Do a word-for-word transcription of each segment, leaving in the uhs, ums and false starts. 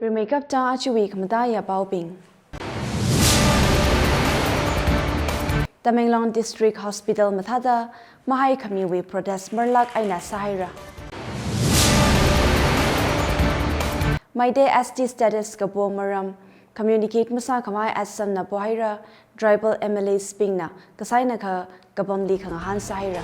Rimeikapta ajawui khamataiya paobing. Tamenglong District Hospital mathāda mahai khamiwui protest marlak eina sāhaira. Meitei S T status kapo maram communicate masākhavai Assam na pohaira, tribal M L As bingna kasaina kha kapamli khangahān sāhaira.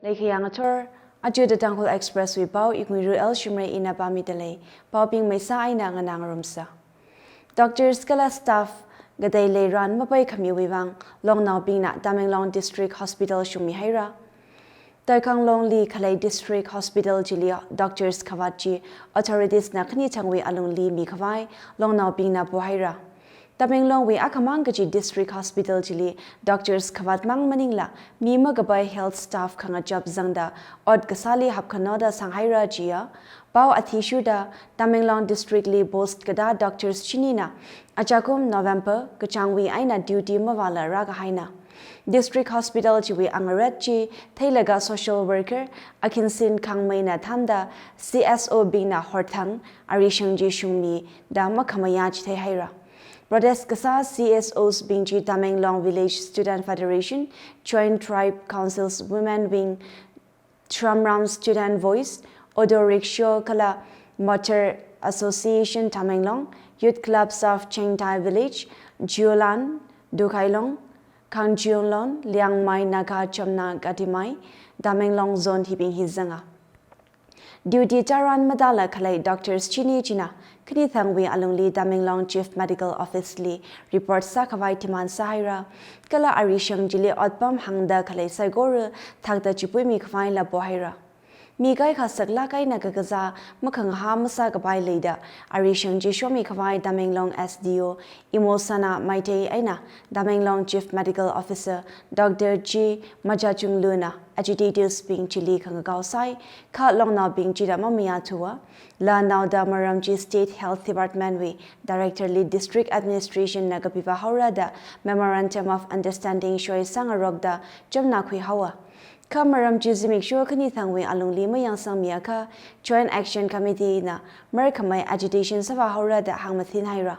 Leikhayang athor, aja The Tangkhul Express wui pao Iknguiru L Shimray ina pāmida lei, paobing maisa eina nganā ngarumsa. Doctors kala staff katei leiran mapai khamiwui vang longnaobingna Tamenglong District Hospital shungmihaira. Taikhang Longli khalei District Hospital chili doctors khavāt chi authorities na khani thangwui alungli mikhavai longnaobingna pohaira. Tamenglongwui akhamang kaji District Hospital chili doctors khavāt mang maningla mi makapai health staff khangachap zangda ot kasāli hapkhanoda sanghaira jiya pao athishurda Tamenglong District li post katā doctors chinina achakum November kachāngwui eina duty mavāla rākahaina. District Hospital chiwui angarat chi theilaga social worker Akhinsin Khangmeina thānda C S O bingna horthang arishang chi shungmida makhamayā chitheihaira. Protest kasā C S Os bing chi Tamenglong Village Student Federation, Joint Tribe Council's Women Wing, Tramram Student Voice, Auto Rickshaw kala Motor Association Tamenglong, Youth Clubs of Chengtai Village, Julan, Dukailong, Kangchunglong, Liangmai Naga Chamna Gadimai, Tamenglong Zone hibing hi zanga. Duty taran matāla khalei doctors chini china khani thangwui alungli Tamenglong Chief Medical Office li report sākhavai demand sāhaira. Kala arishang chili otpam hāngda khalei saikora thakta chipuimi khavaila pohaira. Mi kaikha saklak eina kakazā makhangahā masākapai leida arishang chi shomi khavai Tamenglong S D O Imosana Meitei eina Tamenglong Chief Medical Officer Doctor G Majachungluna agitators bing chili khangakao sai, kha longnaobing chida mamayāthuwa, lanaoda maram chi State Health Department wui Director li District Administration na kapivā haora da Memorandum of Understanding shoi sāngarokda chamna khuihaowa. Kha maram chi zimiksho khani thangwui alungli mayangsangmiakha Joint Action Committee na markhamei agitation sāvā haora da hāngmathinhaira.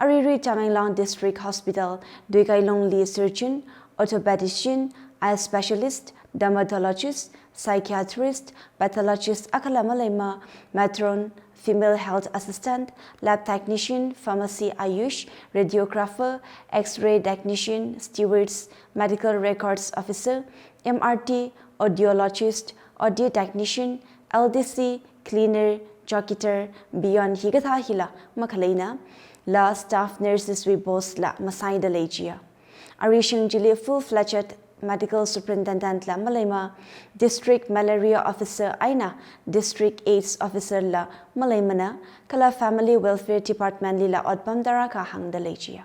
Aruirui Tamenglong District Hospital, Duikailongli surgeon, orthopedician, eye specialist, dermatologist, psychiatrist, pathologist akhala maleima, matron, female health assistant, lab technician, pharmacy, Ayush, radiographer, X-ray technician, stewards, medical records officer, M R T, audiologist, audio technician, L D C, cleaner, janitor, peon hikathā hila makhaleina, la staff nurses wui post la masaida lei jiya. Arishang chili full-fledged medical superintendent la maleima, district malaria officer eina district AIDS officer la maleimana, kala family welfare department lila otpam tarākha hāngda lei jiya.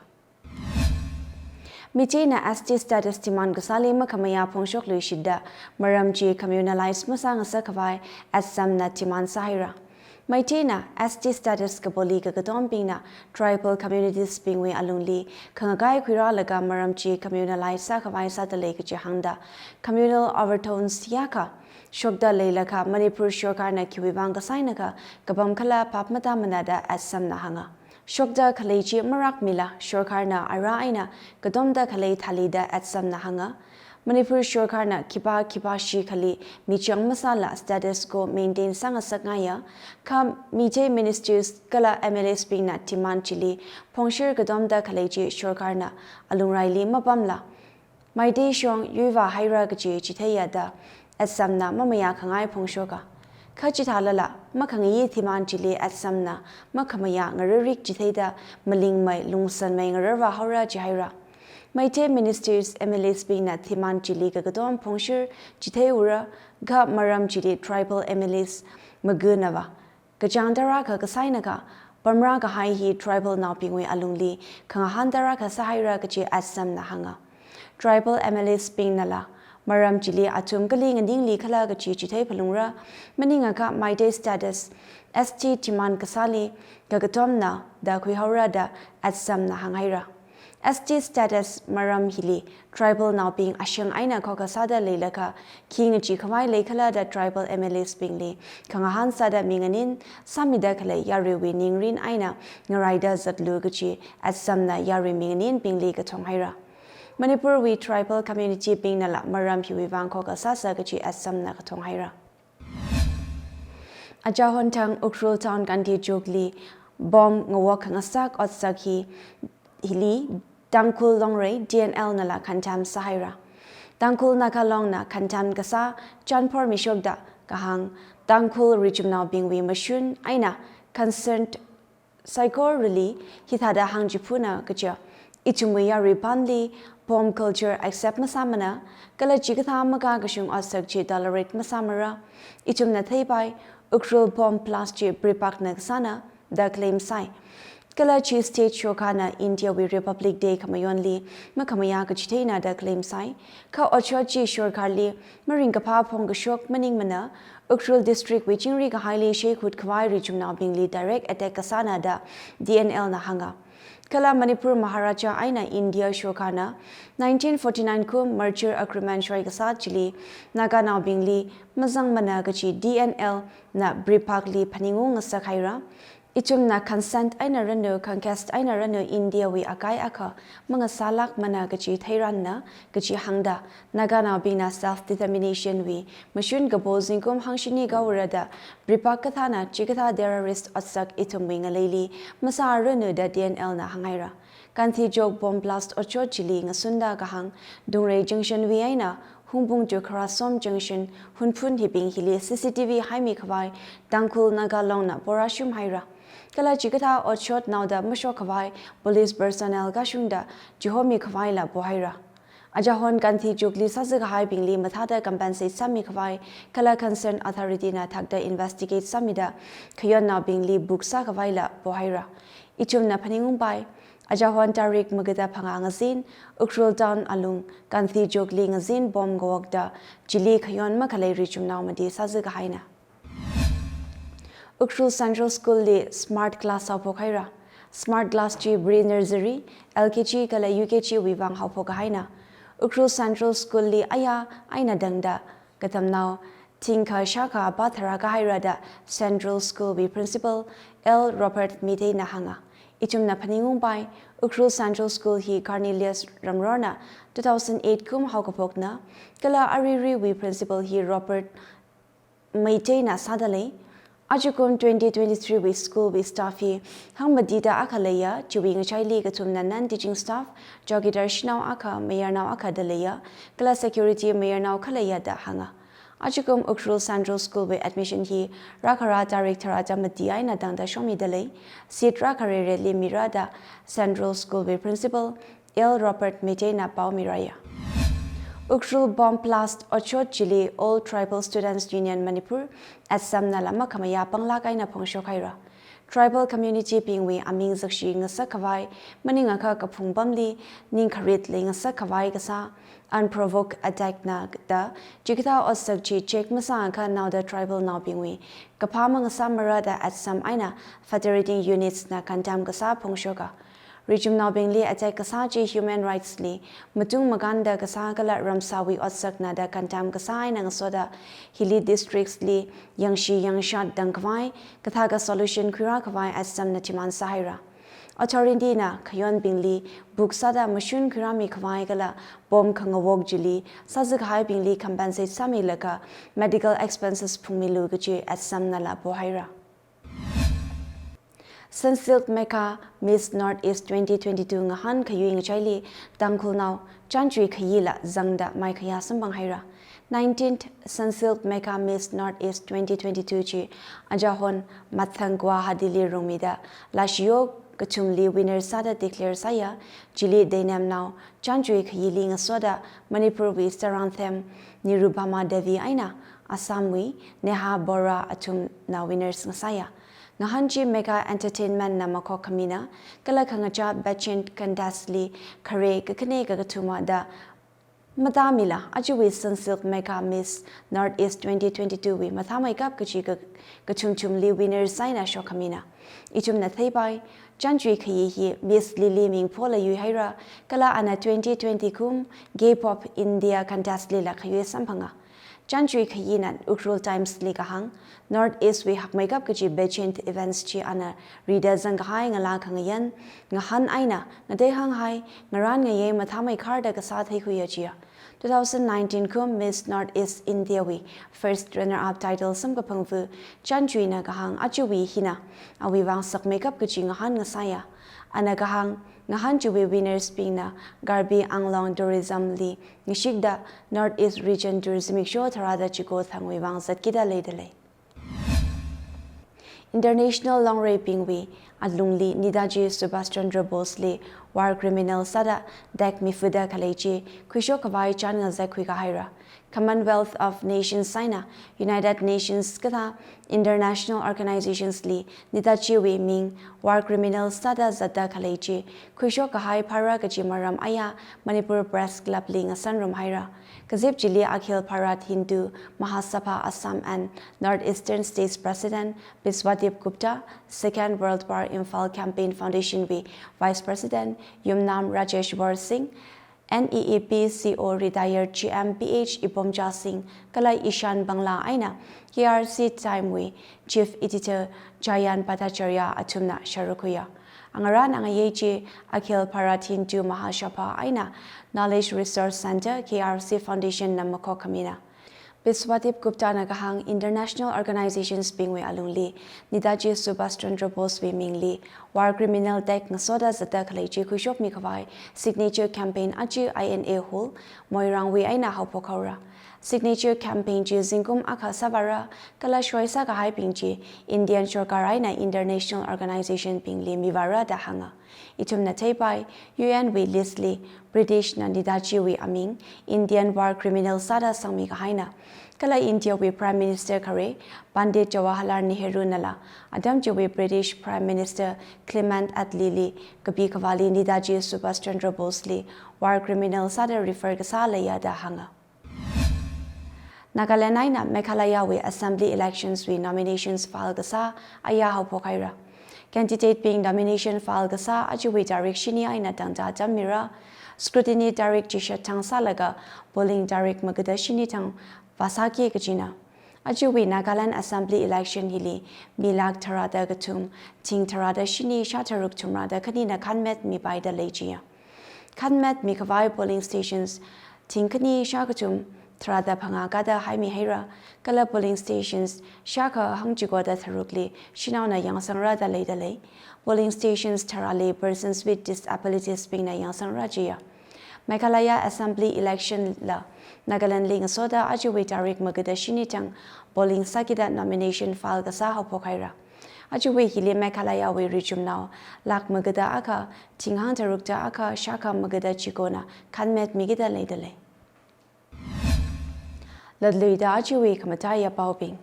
Meiteina S T status demand kasāli makhamayā phongshokluishitda maram chi communalize masāngasakkhavai Assam na demand sāhaira. Meiteina S T status kapoli kakatongbingna tribal communities bingwui alungli khangakai khuirālaga maram chi communalize sākhavai sāda lei kaji hāngda communal overtones yākha shokda leilakha Manipur sorkarna khiwui vang kasaina kha kapam khala phap matāmana da Assam na hānga. Shokda khalei chi marakmila sorkarna ara eina katomda khalei thāli da Assam na hānga. Manipur sorkarna khipā khipāshi khali michang masāla status quo maintain sāngasakngaiya, kha Meitei ministers kala M L As bingna demand chili phongshir katomda khalei chi sorkarna alungraili mapamla Meitei shong yuivā haira kaji chitheiya da Assam na mamayākhangai phongshoka. Kha chithālala makhangayi demand chili Assam na makhamayā ngararik chitheida malingmei lungsanmei ngararvā haora jihaira. Meitei ministers, M L As bingna demand chili kakatom phongshir chitheiura, kha maram chili tribal M L As magunava kachāng tarākha kasaina kha pamrākahai hi tribal naobingwui alungli khangahān tarākha sāhaira kaji Assam na hānga. Tribal M L As bingnala Maram chili athum kali nganingli khala kachi chithei phalungra, maningakha Meitei status, S T demand kasāli kakatomna da khuihaora da Atsam na hānghaira. S T status maram hili tribal naobing ashang eina khokha sāda leilakha, khi ngachee khavai leikhala da tribal M L As bingli khangahān sāda minganin sāmida khalei yaruiwui ningrin eina ngaraida zatlu kachi Atsam na yarui minganinbingli kathong haira. Manipurwui tribal community bingnala maram hiwui vang khokha sāsa kachi Atsam na kathong haira. Ajahon thang Ukhrul Town Gandhi Chowk li bomb ngawok khangasak otsak hi, hili Tangkhul Longrei D N L nala khantam sāhaira. Tangkhul Naga Long na khantam kasā chanphor mishokda kahāng Tangkhul richumnaobingwui mashun eina concerned saikorali hithāda hāngchiphuna kaja, ithumwui yarui panli bomb culture accept masāmana, kala chikathā makakashung otsak chi tolerate masāmara. Ithumna theipai, Ukhrul bomb blast chi Brig Park na kasāna da claim sāi. Kala chi state sorkarna India wui Republic Day khamayonli makhamayā kachitheina da claim sāi. Kha otshot chi sorkarli maringkaphā phongkashok maningmana, Ukhrul district wui chingri kahaili sheikhut khavai richumnaobingli direct attack kasāna da D N L na hānga. Kala Manipur Maharaja eina India sorkarna nineteen forty-nine kum merger agreement soi kasā chili Naganaobingli mazangmana kachi D N L na Brig Park li phaningung ngasak haira. Ithumna consent eina ranu, conquest eina ranu India wui akai akha mangasālākmana kachi theiranna kachi hāngda, Naganaobingna self determination wui mashun kapo zingkum hangshini gaora da Brig Park kathāna chikathā terrorist otsak ithumwui ngaleili masāranu da D N L na hānghaira. Gandhi Chowk bomb blast otshot chili ngasunda kahāng Dungrei Junction wui eina Hungpung to Kharasom Junction Hunphun hibing hili C C T V haimi khavai Tangkhul Naga Long na porashum haira. Kala chikathā otshot naoda mashok khavai police personnel kashungda chihomi khavaila pohaira. Ajahon Gandhi Chowk li sāzā kahaibingli mathāda compensate sāmi khavai kala concerned authority na thakda investigate sāmida khayonnaobingli book sā khavaila pohaira. Ithumna phaningungpai, ajahon tarik magada phangā ngazin Ukhrul Town alung Gandhi Chowk li ngazin bomb ngawokda chili khayon makhalei richumnao mati sāzā kahaina. Ukhrul Central School li smart class haophok haira. Smart class chi pre nursery, L K G kala U K G wui vang haophok kahaina. Ukhrul Central School li aya eina tangda katamnao thingkha shākha pā tharā kahaira da Central School wui principal L Robert Meitei na hānga. Ithumna phaningungpai, Ukhrul Central School hi Cornelius Ramrorna two thousand eight kum haokaphokna, kala aruiruiwui principal hi Robert Meitei na sāda lei. Ajakum twenty twenty-three wui school wui staff hi hangmatida akha leiya, chiwui ngachaili kathumna non-teaching staff, chowkidar shanao akha, mayarnao akha da leiya, kala security mayarnao khaleiya da hānga. Ajakum Ukhrul Central School wui admission hi rākhara tarik tharāda mati eina tangda shomida lei. Seat rākharereli mira da Central School wui principal L Robert Meitei na pao miraya. Ukhrul bomb blast otshot chili All Tribal Students Union Manipur, Assam nala makhamayā panglāk eina phongshok haira. Tribal community bingwui aming zakshi ngasak khavai, maningakha kaphung pamli ningkharit leingasak khavai kasā unprovoked attack na da chikathā otsak chi check masāakha naoda tribal naobingwui kaphā mangasāmara da Assam eina federating units na khantam kasā phongshoka. Richumnaobingli attack kasā chi human rights li matung makānda kasā kala ramsawui otsakna da khantam kasā eina ngasoda hili districts li yangshi yangshat tang khavai, kathākha solution khuirā khavai Assam na demand sāhaira. Authority na khayonbingli book sāda mashun khuirāmi khavai kala bomb khangawok chili sāzā kahaibingli compensate sāmilaga medical expenses phungmilu kaji Assam nala pohaira. Sunsilk Megha Miss North East twenty twenty-two ngahān khayui ngachaili Tangkhulnao chānchui khayila zangda maikhayā samphang haira. Nineteenth Sunsilk Megha Miss North East twenty twenty-two chi ajahon mathang Guwahati li rungmida lashiyok kathumli winner sāda declare sāya. Chili Deinemnao chānchui khayili ngasoda Manipurwui Sarangthem Nirupama Devi eina Assamwui Neha Bora athumna winners ngasāya. Ngahān chi Megha Entertainment na makhok khamina, kala khangachā pageant contest li khare kakhane kakathuma da Matāmila, ajawui Sunsilk Mega Miss North East twenty twenty-two wui mathāmeikap kaji ka-, kachumchumli winners eina shokhamina. Ithumna theipai, Chanchui Khayi hi Miss Lily Mingphola yuihaira, kala ana twenty twenty kum K-pop India contest lila khayui samphanga. Chanchui Khayina Ukhrul Times li kahāng, North East wui hakmeikap kaji pageant events chi ana rida zangkahai ngalā khangayan, ngahān eina, ngatei hānghai, ngarān ngayei mathāmeikharda kasā theikhuiya jiya. Two thousand nineteen kum Miss North East India wui first runner-up title samkaphangva Chanchuina kahāng ajawui hina awui vang sakmeikap kaji ngahān ngasāya. Ana kahāng, ngahān chiwui winners bingna Karbi Anglong tourism li ngashikda North East region tourism rickshaw tharāda chiko thangwui vang zatkida leidalei. International longreibingwui alungli Netaji Subhash Chandra Bose li war criminal sāda tekmifuda khalei chi khuishok khavai chān ngazakkhui kahaira. Commonwealth of Nations eina United Nations kathā international organizations li Netajiwui ming war criminal sāda zatda khalei chi khuishok kahai phāra kaji maram aya Manipur Press Club li ngasanrum haira. Kazip chili Akhil Bharat Hindu Mahasabha Assam and North Eastern States President Biswadip Gupta, Second World War Imphal Campaign Foundation wui Vice President Yumnam Rajeshwar Singh, N E A P C O retired G M P H Ibomcha Singh, kala Ishan Bangla eina K R C Time wui Chief Editor Jayant Bhattacharya athumna sharuk khuiya. Angarān angayei chi Akhil Bharat Hindu Mahasabha eina Knowledge Resource Centre, K R C Foundation na makhok khamina. Biswadip Gupta na kahāng international organizations bingwui alungli Netaji Subhash Chandra Bose wui mingli war criminal tek ngasoda zatda khalei chi khuishokmi khavai signature campaign aja I N A Hall, Moirang wui eina haophok haora. Signature campaign chi zingkum akha sāvāra, kala shoisā kahaibing chi Indian sorkar eina international organization bingli mivāra da hānga. Ithumna theipai, U N wui list li British na Netajiwui aming Indian war criminal sāda sangmi kahaina. Kala India wui Prime Minister khare Pandit Jawaharlal Nehru nala atam chiwui British Prime Minister Clement Attlee li kapi khavāli Netaji Subhash Chandra Bose li war criminal sāda refer kasā leiya da hānga. Nagaland eina Meghalaya wui Assembly Elections wui nominations file kasā aya haophok haira. Candidate bing nomination file kasā ajawui tarik shini eina tangda tammira, scrutiny tarik chishat thang sālaga polling tarik magada shini thang vāsāki kajina. Ajawui Nagaland Assembly Election hili mi lakh tharāda kathum, thing tharāda shini shā tharuk thumrāda khanina khanmet mipaida lei jiya. Khanmet mikhavai polling stations thing khani shā kathum tharāda phangā kada haimi haira, kala polling stations shākha hangchikoda tharukli shanaona yangsangra da leida lei. Polling stations tharāli persons with disabilities bingna yangsangra jiya. Meghalaya Assembly Election la Nagaland li ngasoda ajawui tarik magada shini thang polling sākida nomination file kasā haophok haira. Ajawui hili Meghalaya wui richumnao lakh magada akha, thing hangtharukda akha, shākha magada chikona khanmet mikida leida lei. Latluida ajawui khamataiya paobing.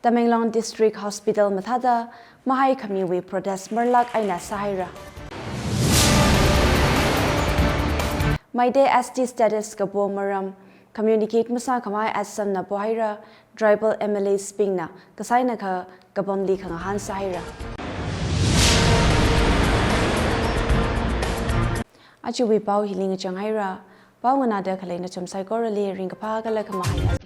Tamenglong District Hospital mathāda mahai khamiwui protest marlak eina sāhaira. Meitei S T status kapo maram communicate masākhamei Assam na pohaira, tribal M L As bingna kasaina kha kapamli khangahān sāhaira. Ajawui pao hili ngachang haira, pao nganāda khalei nathum saikorali ringkaphā kala khamahai